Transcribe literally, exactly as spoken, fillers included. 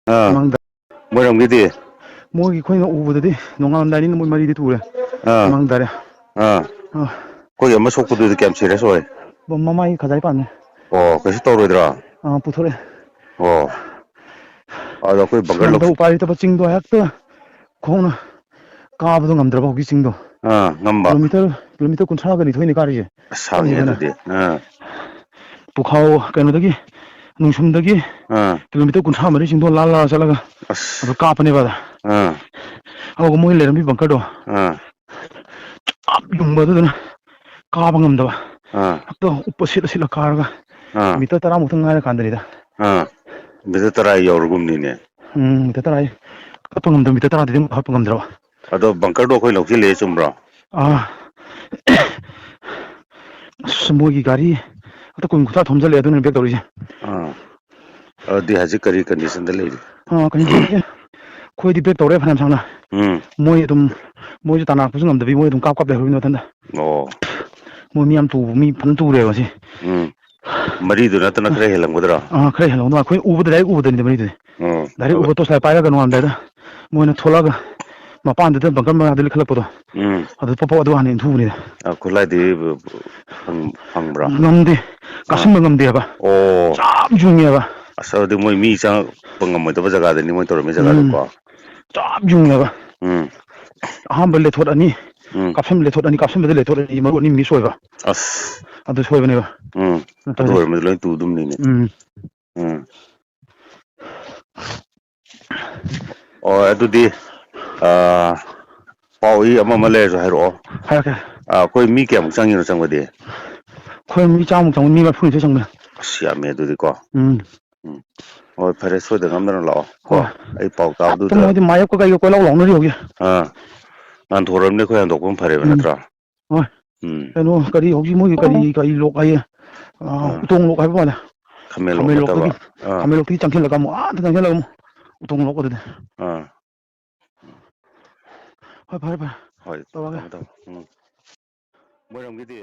ꯑꯥ꯫ ꯃꯃꯥꯡꯗ꯫ ꯃꯣꯏꯔꯣꯝꯒꯤꯗꯤ? ꯃꯣꯏꯒꯤ ꯑꯩꯈꯣꯏꯅ ꯎꯕꯗꯗꯤ ꯅꯣꯡꯉꯥꯜꯂꯝꯗꯥꯏꯅꯤꯅ ꯃꯣꯏ ꯃꯔꯤꯗꯤ ꯇꯨꯔꯦ꯫ ꯑꯥ꯫ ꯃꯃꯥꯡ ꯇꯥꯔꯦ꯫ ꯑꯥ꯫ ꯑꯥ꯫ ꯑꯩꯈꯣꯏꯒꯤ ꯑꯃ ꯁꯣꯛꯄꯗꯨꯗꯤ ꯀꯌꯥꯝ serious ꯑꯣꯏ? ꯃ-, ꯃꯃꯥꯏ ꯈꯖꯥꯏ ꯄꯥꯟꯅꯤ꯫ ꯑꯣ, ꯀꯩꯁꯨ ꯇꯧꯔꯣꯏꯗ꯭ꯔꯣ? ꯑꯥ, ꯄꯨꯊꯣꯔꯛꯑꯦ꯫ ꯑꯣ꯫ ꯑꯗꯣ ꯑꯩꯈꯣꯏ ꯕꯪꯀꯔ ꯉꯝꯗꯕ ꯂꯧ- ꯎꯄꯥꯏ ꯂꯩꯇꯕ ꯆꯤꯡꯗꯣ ꯍꯦꯛꯇ ꯈꯣꯡꯅ ꯀꯥꯕꯗꯣ ꯉꯝꯗ꯭ꯔꯕ ꯍꯧꯖꯤꯛ ꯆꯤꯡꯗꯣ꯫ ꯑꯥ, ꯉꯝꯕ꯫ Kilometre, kilometre ꯀꯨꯟꯊ꯭ꯔꯥꯒ ꯅꯤꯊꯣꯏꯅꯤ ꯀꯥꯔꯤꯁꯦ꯫ ꯑꯁ, ꯁꯥꯡꯉꯦ ꯆꯠꯂꯤꯕꯅ꯫ ꯑꯗꯨꯗꯤ꯫ ꯑꯥ꯫ ꯄꯨꯈꯥꯎ ꯀꯩꯅꯣꯗꯒꯤ, ꯅꯨꯡꯁꯨꯝꯗꯒꯤ ꯑꯥ꯫ Kilometre ꯀꯨꯟꯊ꯭ꯔꯥ ꯃꯔꯤ ꯆꯤꯡꯗꯣ ꯂꯥꯜ ꯂꯥꯜ ꯆꯠꯂꯒ ꯑꯁ꯫ ꯑꯗꯨ ꯀꯥꯞꯄꯅꯦꯕ ꯑꯗ꯫ ꯑꯥ꯫ ꯑꯗꯨꯒ ꯃꯣꯏ ꯂꯩꯔꯝꯃꯤ ꯕꯪꯀꯔꯗꯣ ꯑꯥ꯫ ꯆꯞ ꯌꯨꯡꯕ ꯑꯗꯨꯗꯨꯅ ꯀꯥꯕ ꯉꯝꯗꯕ꯫ ꯑꯥ꯫ ꯍꯦꯛꯇ ꯎꯞꯄ ꯁꯤꯠꯂ ꯁꯤꯠꯂ ꯀꯥꯔꯒ ꯑꯥ꯫ Metre ꯇꯔꯥꯃꯨꯛꯇ ꯉꯥꯏꯔ ꯀꯥꯟꯗꯅꯤꯗ꯫ ꯑꯥ꯫ Metre ꯇꯔꯥ ꯌꯧꯔꯒꯨꯝꯅꯤꯅꯦ꯫ ꯎꯝ, metre ꯇꯔꯥ꯫ ꯀꯥꯞꯄ ꯉꯝꯗꯕ, metre ꯇꯔꯥꯗꯩꯗꯤ ꯑꯃꯨꯛ ꯍꯥꯞꯄ ꯉꯝꯗ꯭ꯔꯕ꯫ ꯑꯗꯣ ꯕꯪꯀꯔꯗꯣ ꯑꯩꯈꯣꯏ ꯂꯧꯁꯤꯜꯂꯦ, ꯆꯨꯝꯕ꯭ꯔꯣ? ꯑꯥ꯫ ꯑꯁ, ꯃꯣꯏꯒꯤ ꯒꯥꯔꯤ ꯍꯟꯗꯛ ꯀꯨꯟ ꯀꯨꯟꯊ꯭ꯔꯥ ꯊꯣꯝꯖꯤꯜꯂꯛꯑꯦ, ꯑꯗꯨꯅꯅꯦ ꯕꯦꯛ ꯇꯧꯔꯤꯁꯦ꯫ ꯑꯥ꯫ ꯑꯗꯨꯗꯤ ꯍꯧꯖꯤꯛ ꯀꯔꯤ conditionꯗ ꯂꯩꯔꯤ? ꯑꯥ, conditionꯁꯦ ꯑꯩꯈꯣꯏꯗꯤ ꯕꯦꯛ ꯇꯧꯔꯦ ꯐꯅꯌꯥꯝ ꯁꯥꯡꯅ꯫ ꯎꯝ꯫ ꯃꯣꯏ ꯑꯗꯨꯝ, ꯃꯣꯏꯁꯨ ꯇꯥꯟꯅꯔꯛꯄꯁꯨ ꯉꯝꯗꯕꯤ, ꯃꯣꯏ ꯑꯗꯨꯝ ꯀꯥꯞ ꯀꯥꯞ ꯂꯩꯍꯧꯔꯤꯕꯅꯤ ꯃꯊꯟꯇ꯫ ꯑꯣ꯫ ꯃꯣꯏ ꯃꯤ ꯌꯥꯝ ꯇꯨꯕ, ꯃꯤ ꯐꯖꯅ ꯇꯨꯔꯦꯕ ꯉꯁꯤ꯫ ꯎꯝ꯫ ꯃꯔꯤꯗꯨ ꯅꯠꯇꯅ ꯈꯔ ꯍꯦꯜꯂꯝꯒꯗ꯭ꯔꯥ? ꯑꯥ, ꯈꯔ ꯍꯦꯜꯂꯝꯒꯗꯧ ꯃꯥꯜꯂꯦ꯫ ꯑꯩꯈꯣꯏ ꯎꯕꯗ, direct ꯎꯕꯗꯅꯤꯗ ꯃꯔꯤꯗꯨꯗꯤ꯫ ꯎꯝ꯫ Direct ꯎꯕ, torch light ꯄꯥꯏꯔꯒ ꯅꯣꯡꯉꯥꯜꯂꯝꯗꯥꯏꯗ ꯃꯣꯏꯅ ꯊꯣꯛꯂꯛꯑꯒ ꯃꯄꯥꯟꯗꯨꯗ bunker ꯃꯌꯥꯗ ꯂꯤꯈꯠꯂꯛꯄꯗꯣ꯫ ꯎꯝ꯫ ꯑꯗꯨ ꯄꯣꯞ ꯄꯣꯞ ꯑꯗꯨ ꯍꯥꯟꯅ ꯏꯟꯊꯨꯕꯅꯤꯗ꯫ ꯑ, ꯈꯨꯠꯂꯥꯏꯗꯤ ꯐꯪ-, ꯐꯪꯕ꯭ꯔꯥ? ꯉꯝꯗꯦ꯫ ꯑꯥ꯫ ꯀꯥꯞꯁꯤꯟꯕ ꯉꯝꯗꯦꯕ꯫ ꯑꯣ꯫ ꯌꯥꯝ ꯌꯨꯡꯉꯦꯕ꯫ ꯑꯁ, ꯑꯗꯨꯗꯤ ꯃꯣꯏ ꯃꯤ ꯆꯪꯉꯛꯄ ꯉꯝꯃꯣꯏꯗꯕ ꯖꯒꯥꯗꯅꯤ ꯃꯣꯏ ꯇꯧꯔꯝꯃꯤ ꯎꯝ꯫ ꯖꯒꯥꯗꯨꯀꯣ꯫ ꯌꯥꯝ ꯌꯨꯡꯉꯦꯕ꯫ ꯎꯝ꯫ ꯑꯍꯥꯟꯕ ꯂꯦꯊꯣꯠ ꯑꯅꯤ, ꯎꯝ꯫ ꯀꯥꯞꯁꯤꯟꯕ ꯂꯦꯊꯣꯠ ꯑꯅꯤ, ꯀꯥꯞꯁꯤꯟꯕꯗ ꯂꯦꯊꯣꯠ ꯑꯅꯤ, ꯃꯔꯨ ꯑꯅꯤ miss ꯑꯣꯏꯕ꯫ ꯑꯁ꯫ ꯑꯗꯨ ꯁꯣꯏꯕꯅꯦꯕ꯫ ꯎꯝ꯫ ꯑꯗꯨ ꯅꯠꯇ꯭ꯔꯗꯤ ꯑꯣꯏꯔꯝꯃꯗꯤ ꯂꯣꯏ ꯇꯨꯗꯨꯝꯅꯤꯅꯦ꯫ ꯎꯝ꯫ ꯎꯝ꯫ ꯑꯣ, ꯑꯗꯨꯗꯤ, ꯑꯥ, ꯄꯥꯎ ꯏ ꯑꯃ ꯑꯃ ꯂꯩꯔꯁꯨ ꯍꯥꯏꯔꯛꯑꯣ꯫ ꯍꯥꯏꯔꯛꯀꯦ꯫ ꯑꯥ, ꯑꯩꯈꯣꯏ ꯃꯤ ꯀꯌꯥꯃꯨꯛ ꯆꯪꯉꯤꯅꯣ ꯆꯪꯕꯗꯤ? ꯑꯩꯈꯣꯏ ꯃꯤ ꯆꯥꯝꯃꯨꯛ ꯆꯪꯕ, ꯃꯤ ꯃꯔꯤꯐꯨ ꯅꯤꯐꯨ ꯆꯪꯕꯅꯦ꯫ ꯑꯁ, ꯌꯥꯝꯃꯦ ꯑꯗꯨꯗꯤꯀꯣ꯫ ꯎꯝ꯫ ꯎꯝ꯫ ꯍꯣꯏ, ꯐꯔꯦ, ꯁꯣꯏꯗ ꯉꯝꯗꯅ ꯂꯥꯛꯑꯣ ꯀꯣ꯫ ꯍꯣꯏ꯫ ꯑꯩ ꯄꯥꯎ ꯇꯥꯕꯗꯨꯗ꯫ ꯃꯣꯏꯗꯤ ꯃꯥꯌꯣꯛꯀ ꯀꯩꯒ ꯀꯣꯏꯂꯥꯎ ꯂꯥꯎꯅꯔꯤ ꯍꯧꯖꯤꯛ꯫ ꯑꯥ꯫ ꯉꯟꯊꯣꯔꯝꯅꯤ, ꯑꯩꯈꯣꯏ ꯍꯟꯗꯣꯛꯄꯅ ꯐꯔꯦꯕ, ꯎꯝ꯫ ꯅꯠꯇ꯭ꯔꯥ? ꯍꯣꯏ꯫ ꯎꯝ꯫ ꯀꯩꯅꯣ, ꯀꯔꯤ ꯍꯧꯖꯤꯛ ꯃꯣꯏꯒꯤ ꯀꯔꯤ, ꯀꯔꯤ ꯂꯣꯛ ꯍꯥꯏꯌꯦ? ꯑꯥ, ꯑꯥ꯫ ꯎꯇꯣꯡ ꯂꯣꯛ ꯍꯥꯏꯕ ꯃꯥꯜꯂꯦ꯫ ꯈꯥꯃꯦꯟ ꯂꯣꯛ ꯈꯥꯃꯦꯟ ꯅꯠꯇꯕ꯫ ꯂꯣꯛꯇꯒꯤ, ꯑꯥ꯫ ꯈꯥꯃꯦꯟ ꯂꯣꯛꯇꯒꯤ ꯆꯪꯁꯤꯜꯂꯒ ꯑꯃꯨꯛ ꯑꯥꯗ ꯆꯪꯁꯤꯜꯂꯒ ꯑꯃꯨꯛ ꯎꯇꯣꯡ ꯂꯣꯛ ꯑꯗꯨꯗꯤ꯫ ꯑꯥ꯫ ꯍꯣꯏ, ꯐꯔꯦ, ꯐꯔꯦ꯫ ꯍꯣꯏ, ꯇꯧꯔꯒꯦ꯫ ꯊꯝꯃꯦ, ꯊꯝꯃꯦ꯫ ꯎꯝ꯫ ꯃꯣꯏꯔꯣꯝꯒꯤꯗꯤ?